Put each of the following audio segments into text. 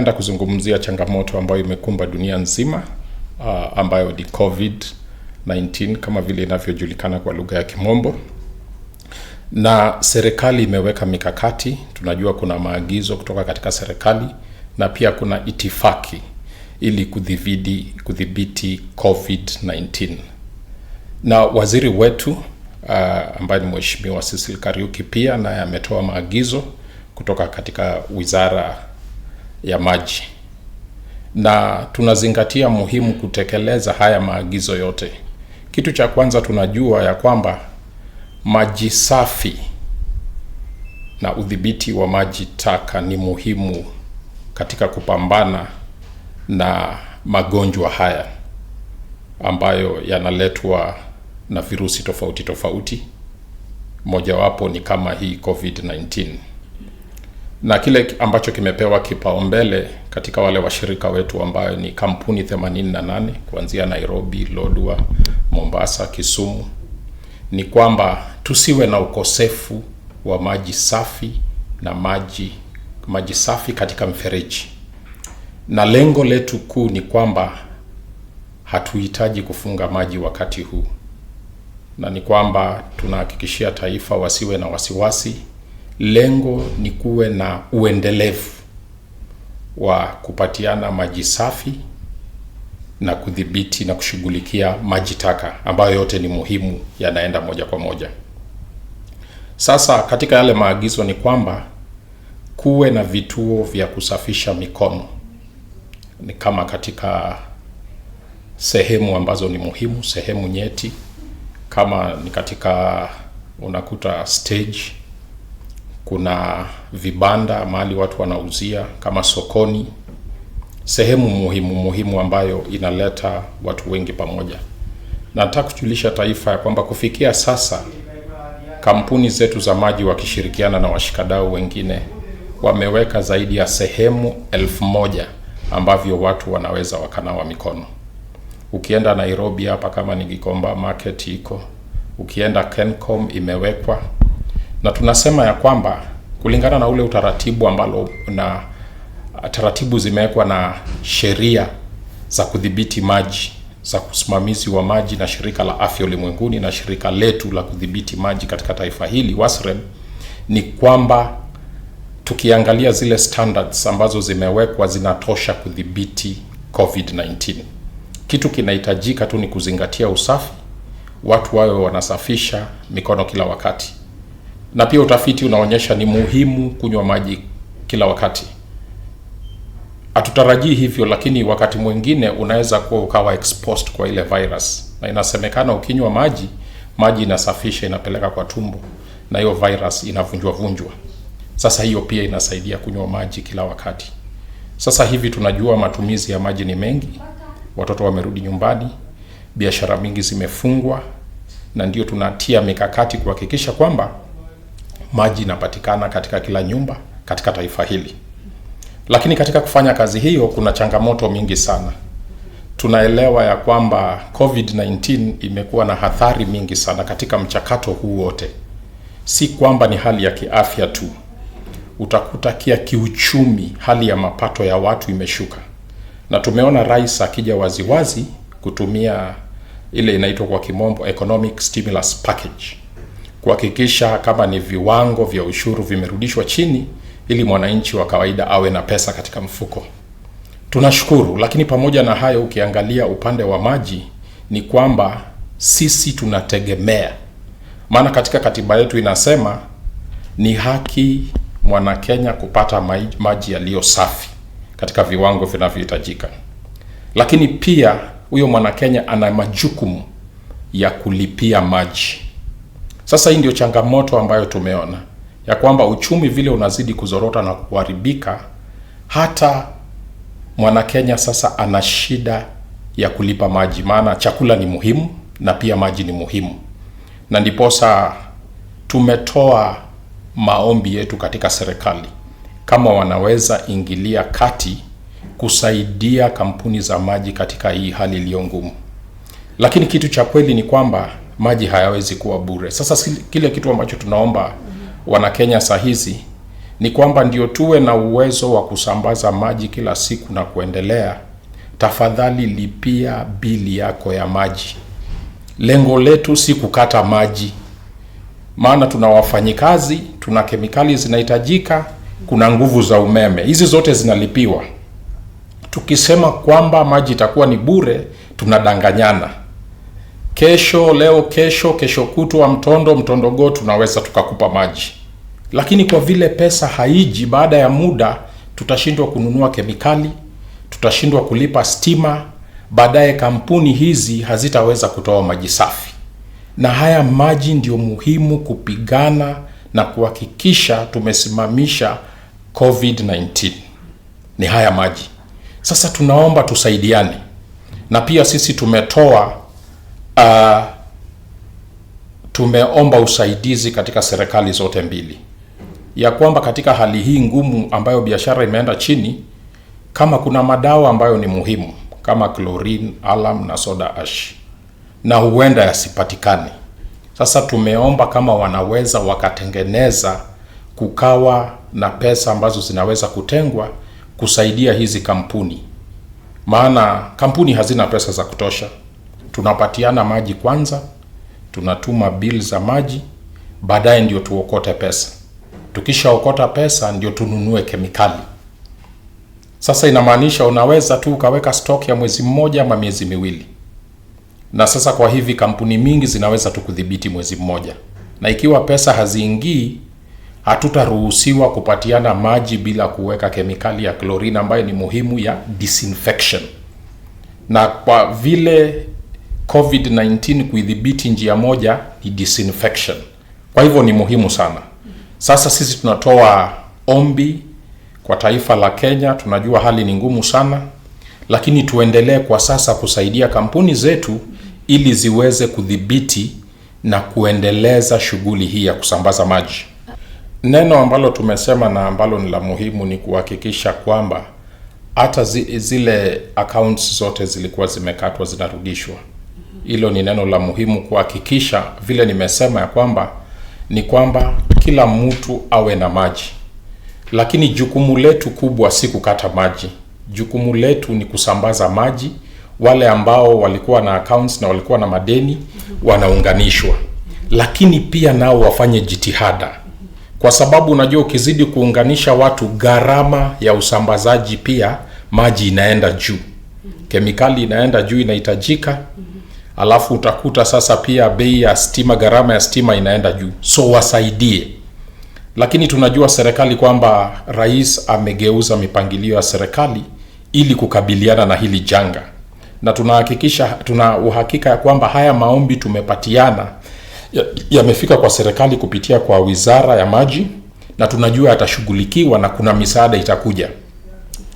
Ningependa kuzungumzia changamoto ambayo imekumba dunia nzima, ambayo ni COVID-19 kama vile inavyojulikana kwa lugha ya Kimombo. Na serikali imeweka mikakati. Tunajua kuna maagizo kutoka katika serikali na pia kuna itifaki ili kudhibiti COVID-19. Na waziri wetu ambaye ni Mheshimiwa Cecil Kariuki pia naye ametoa maagizo kutoka katika Wizara ya Maji. Na tunazingatia muhimu kutekeleza haya maagizo yote. Kitu cha kwanza, tunajua ya kwamba maji safi na udhibiti wa maji taka ni muhimu katika kupambana na magonjwa haya ambayo yanaletwa na virusi tofauti tofauti. Mojawapo ni kama hii COVID-19. Na kile ambacho kimepewa kipaumbele katika wale washirika wetu ambayo ni kampuni 88 kuanzia Nairobi, Lodwar, Mombasa, Kisumu, ni kwamba tusiwe na ukosefu wa maji safi na maji safi katika mfereji. Na lengo letu kuu ni kwamba hatuhitaji kufunga maji wakati huu. Na ni kwamba tunahakikishia taifa wasiwe na wasiwasi. Lengo ni kuwe na uendelevu wa kupatiana maji safi na kudhibiti na kushughulikia maji taka ambayo yote ni muhimu, yanaenda moja kwa moja. Sasa katika yale maagizo ni kwamba kuwe na vituo vya kusafisha mikono. Ni kama katika sehemu ambazo ni muhimu, sehemu nyeti, kama ni katika unakuta stage, kuna vibanda mahali watu wanauzia kama sokoni, sehemu muhimu muhimu ambayo inaleta watu wengi pamoja. Nataka kujulisha taifa ya kwamba kufikia sasa kampuni zetu za maji wakishirikiana na washikadau wengine wameweka zaidi ya sehemu 1000 ambavyo watu wanaweza wakanawa mikono. Ukienda Nairobi hapa kama ni Gikomba Market iko, ukienda Kencom imewekwa. Na tunasema ya kwamba kulingana na ule utaratibu ambalo na taratibu zimewekwa na sheria za kudhibiti maji, za usimamizi wa maji na shirika la afya ulimwenguni na shirika letu la kudhibiti maji katika taifa hili WASREB, ni kwamba tukiangalia zile standards ambazo zimewekwa zinatosha kudhibiti COVID-19. Kitu kinahitajika tu ni kuzingatia usafi, watu wawe wanasafisha mikono kila wakati. Na pia utafiti unaonyesha ni muhimu kunywa maji kila wakati. Hatutarajii hivyo, lakini wakati mwingine unaweza kuwa ukawa exposed kwa ile virus. Na inasemekana ukinywa maji, maji inasafisha, inapeleka kwa tumbo, na hiyo virus inavunjwa vunjwa. Sasa hiyo pia inasaidia kunywa maji kila wakati. Sasa hivi tunajua matumizi ya maji ni mengi, watoto wamerudi nyumbani, biashara mingi zimefungwa, na ndio tunatia mikakati kuhakikisha kwamba maji inapatikana katika kila nyumba katika taifa hili. Lakini katika kufanya kazi hiyo kuna changamoto mingi sana. Tunaelewa ya kwamba COVID-19 imekuwa na athari mingi sana katika mchakato huu wote. Si kwamba ni hali ya kiafya tu. Utakuta kia kiuchumi hali ya mapato ya watu imeshuka. Na tumeona rais akija waziwazi kutumia ile inaitwa kwa kimombo economic stimulus package, kuhakikisha kama ni viwango vya ushuru vimerudishwa chini ili mwananchi wa kawaida awe na pesa katika mfuko. Tunashukuru, lakini pamoja na hayo ukiangalia upande wa maji ni kwamba sisi tunategemea. Maana katika katiba yetu inasema ni haki mwana Kenya kupata maji yaliyo safi katika viwango vinavyohitajika. Lakini pia huyo mwana Kenya ana majukumu ya kulipia maji. Sasa hii ndio changamoto ambayo tumeona ya kwamba uchumi vile unazidi kuzorota na kuharibika, hata mwana Kenya sasa ana shida ya kulipa maji, maana chakula ni muhimu na pia maji ni muhimu. Na ndiposa tumetoa maombi yetu katika serikali kama wanaweza ingilia kati kusaidia kampuni za maji katika hii hali iliyo ngumu. Lakini kitu cha kweli ni kwamba maji hayawezi kuwa bure. Sasa kile kitu ambacho tunaomba wana Kenya saa hizi ni kwamba ndio tuwe na uwezo wa kusambaza maji kila siku na kuendelea, tafadhali lipia bili yako ya maji. Lengo letu si kukata maji, maana tuna wafanyikazi, tuna kemikali zinahitajika, kuna nguvu za umeme, hizi zote zinalipiwa. Tukisema kwamba maji itakuwa ni bure, tunadanganyana. Kesho, leo, kesho, kesho kutwa, mtondo mtondogo, tunaweza tukakupa maji, lakini kwa vile pesa haiji, baada ya muda tutashindwa kununua kemikali, tutashindwa kulipa stima, baadaye kampuni hizi hazitaweza kutoa maji safi. Na haya maji ndio muhimu kupigana na kuhakikisha tumesimamisha COVID-19, ni haya maji. Sasa tunaomba tusaidiane, na pia sisi tumetoa tumeomba usaidizi katika serikali zote mbili, ya kwamba katika hali hii ngumu ambayo biashara imeenda chini, kama kuna madawa ambayo ni muhimu kama chlorine, alum na soda ash, na huenda yasipatikane. Sasa tumeomba kama wanaweza wakatengeneza kukawa na pesa ambazo zinaweza kutengwa kusaidia hizi kampuni, maana kampuni hazina pesa za kutosha. Tunapatiana maji kwanza, tunatuma bill za maji, baadaye ndio tuokote pesa. Tukishaokota pesa ndio tununue kemikali. Sasa inamaanisha unaweza tu ukaweka stock ya mwezi mmoja ama miezi miwili, na sasa kwa hivi kampuni mingi zinaweza tu kudhibiti mwezi mmoja, na ikiwa pesa haziingii, hatutaruhusiwa kupatiana maji bila kuweka kemikali ya chlorine ambayo ni muhimu ya disinfection. Na kwa vile COVID-19 kuidhibiti njia moja ni disinfection, kwa hivyo ni muhimu sana. Sasa sisi tunatoa ombi kwa taifa la Kenya, tunajua hali ni ngumu sana, lakini tuendelee kwa sasa kusaidia kampuni zetu ili ziweze kudhibiti na kuendeleza shughuli hii ya kusambaza maji. Neno ambalo tumesema na ambalo ni la muhimu ni kuhakikisha kwamba hata zile accounts zote zilikuwa zimekatwa zinarudishwa. Hilo ni neno la muhimu kuhakikisha, vile nimesema ya kwamba ni kwamba kila mtu awe na maji, lakini jukumu letu kubwa si kukata maji. Jukumu letu ni kusambaza maji. Wale ambao walikuwa na accounts na walikuwa na madeni wanaunganishwa, lakini pia nao wafanye jitihada, kwa sababu unajua ukizidi kuunganisha watu, gharama ya usambazaji pia maji inaenda juu, kemikali inaenda juu, inahitajika. Alafu utakuta sasa pia bei ya stima, gharama ya stima inaenda juu, so wasaidie. Lakini tunajua serikali kwamba rais amegeuza mipangilio ya serikali ili kukabiliana na hili janga, na tunahakikisha, tuna uhakika ya kwamba haya maombi tumepatiana yamefika kwa serikali kupitia kwa wizara ya maji, na tunajua yatashughulikiwa na kuna misaada itakuja.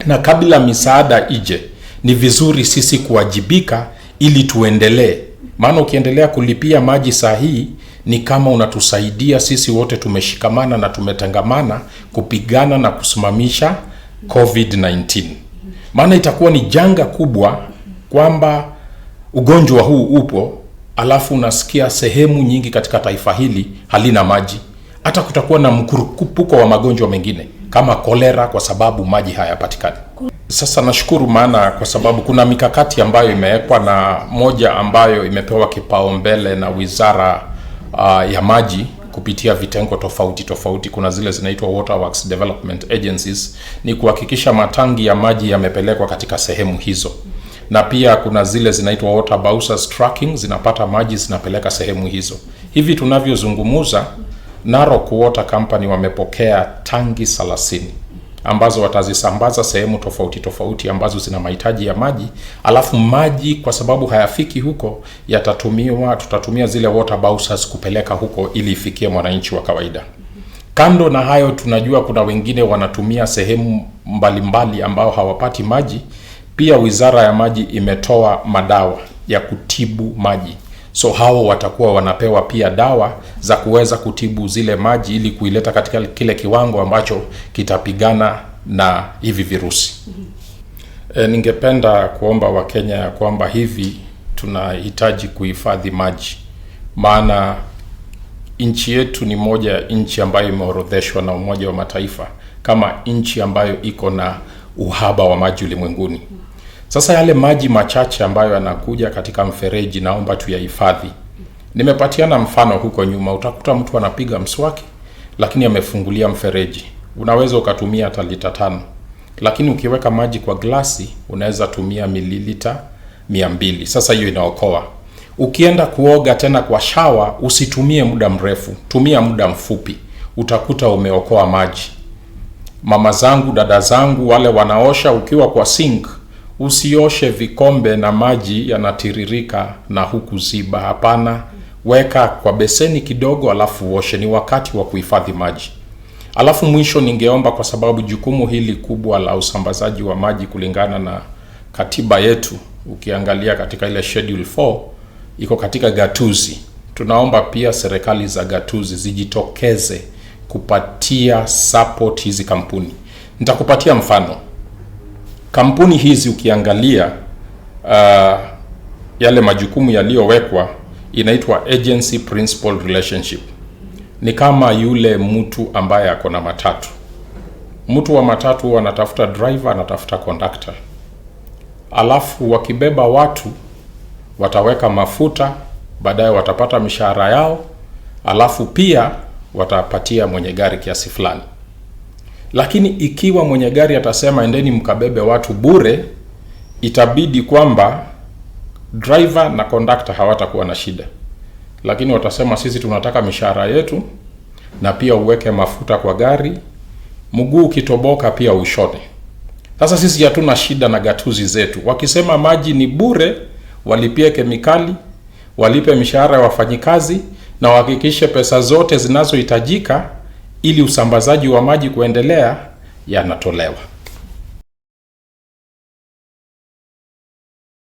Na kabla misaada ije, ni vizuri sisi kuwajibika ili tuendelee, maana ukiendelea kulipia maji saa hii ni kama unatusaidia sisi wote tumeshikamana na tumetangamana kupigana na kusimamisha COVID-19. Maana itakuwa ni janga kubwa kwamba ugonjwa huu upo, alafu unasikia sehemu nyingi katika taifa hili halina maji. Hata kutakuwa na mkurupuko wa magonjwa mengine kama kolera, kwa sababu maji hayapatikani. Sasa nashukuru, maana kwa sababu kuna mikakati ambayo imewekwa na moja ambayo imepewa kipaumbele na wizara ya maji kupitia vitengo tofauti tofauti. Kuna zile zinaitwa Water Works Development Agencies, ni kuhakikisha matangi ya maji yamepelekwa katika sehemu hizo, na pia kuna zile zinaitwa Water Bowsers Tracking, zinapata maji zinapeleka sehemu hizo. Hivi tunavyozungumuza, Narok Water Company wamepokea tangi 30 ambazo watazisambaza sehemu tofauti tofauti ambazo zina mahitaji ya maji. Alafu maji kwa sababu hayafiki huko yatatumiwa, tutatumia zile water bowsers kupeleka huko ili ifikie mwananchi wa kawaida. Kando na hayo, tunajua kuna wengine wanatumia sehemu mbalimbali ambao hawapati maji. Pia wizara ya maji imetoa madawa ya kutibu maji, so hao watakuwa wanapewa pia dawa za kuweza kutibu zile maji ili kuileta katika kile kiwango ambacho kitapigana na hivi virusi. Ningependa kuomba Wakenya ya kwamba hivi tunahitaji kuhifadhi maji, maana Nchi yetu ni moja ya nchi ambayo imeorodheshwa na Umoja wa Mataifa kama nchi ambayo iko na uhaba wa maji ulimwenguni. Sasa yale maji machache ambayo yanakuja katika mfereji, naomba tuyahifadhi. Nimepatiana mfano huko nyuma, utakuta mtu anapiga mswaki lakini amefungulia mfereji, unaweza ukatumia hata lita 5, lakini ukiweka maji kwa glasi unaweza tumia mililita 200. Sasa hiyo inaokoa. Ukienda kuoga tena kwa shawa, usitumie muda mrefu, tumia muda mfupi, utakuta umeokoa maji. Mama zangu, dada zangu, wale wanaosha, ukiwa kwa sink usioshe vikombe na maji yanatiririka na huku ziba. Hapana, weka kwa beseni kidogo, alafu uoshe. Ni wakati wa kuhifadhi maji. Alafu mwisho, ningeomba kwa sababu jukumu hili kubwa la usambazaji wa maji kulingana na katiba yetu, ukiangalia katika ile schedule 4 iko katika gatuzi. Tunaomba pia serikali za gatuzi zijitokeze kupatia support hizi kampuni. Nitakupatia mfano. Kampuni hizi ukiangalia yale majukumu yaliyowekwa, inaitwa agency principal relationship. Ni kama yule mtu ambaye ako na matatu. Mtu wa matatu huwa anatafuta driver, anatafuta conductor, alafu wakibeba watu wataweka mafuta, baadaye watapata mishahara yao, alafu pia watapatia mwenye gari kiasi fulani. Lakini ikiwa mwenye gari atasema endeni mkabebe watu bure, itabidi kwamba driver na conductor hawatakuwa na shida, lakini watasema sisi tunataka mishahara yetu na pia uweke mafuta kwa gari, mguu ukitoboka pia ushone. Sasa sisi hatuna shida na gatuzi zetu. Wakisema maji ni bure, walipie kemikali, walipe mishahara ya wafanyikazi na wahakikishe pesa zote zinazohitajika ili usambazaji wa maji kuendelea yanatolewa.